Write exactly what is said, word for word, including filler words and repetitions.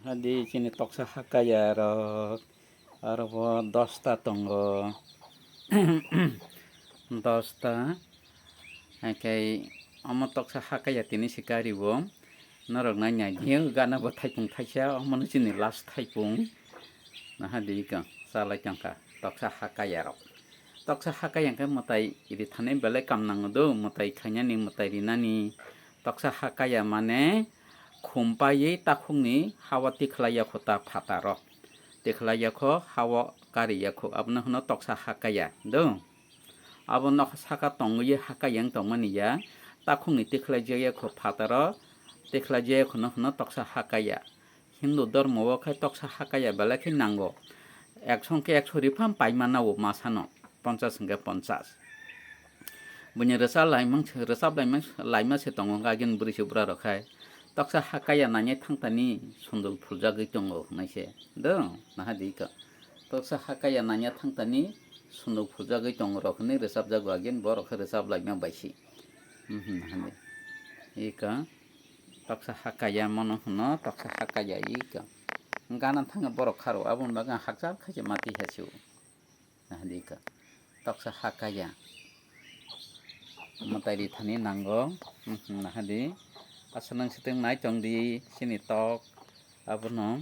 Adi chini toksa hakaya rok, aro bo dosta tongo. Dosta, haikhe omo toksa hakaya tini se kariwo. Norok nai nai di, gana bo thaipung thaisa, omono chini last thaipung. Naha di ka, salai tongkha, toksa hakaya rok. Toksa hakaya hwnkhe mwtai ri thani belai kam nango do, mwtai khainani, mwtai rinani. Toksa hakaya mane, Khumpaiwi takhukni hao tikhlai yakho ta phataro. Tikhlai yakho hao kari yakho, abono hwno toksa hakaya, do? Abo nok saka tongwi hakaya wng tongmani ya, takhukni tikhlai jaya kho phataro, tikhlai jaya khono hwno toksa hakaya. Hindu dhormo o khai toksa hakaya belai khe nango. Ekso hwnkhe ekso ripham paimana o masano, ponchas hwnkhe ponchas. Buini rwchap laimang se, rwchap laimang, laima se tongo, agini bwrwi se bwra rok khai. Toksa hakaya nanya thangtani sundul phuljagwi tongo hwnwi se. Do, naha di ka. Toksa hakaya nanya thangtani sundul phuljagwi tongo rok hwnwi rwchapjago, agini borok khe rwchap laima bai se. Mhm, naha di. Ika. Toksa hakaya mono hwno, toksa hakaya ika. Gana thangwi borok kharo, aboni bagwi ang hakchal khaisa mati hachio. Nahadi ka. Toksa hakaya. Mwtai ri thani nango. Mhm, nahadi. Asa nang siteng nai tong di, sini tok. Abono.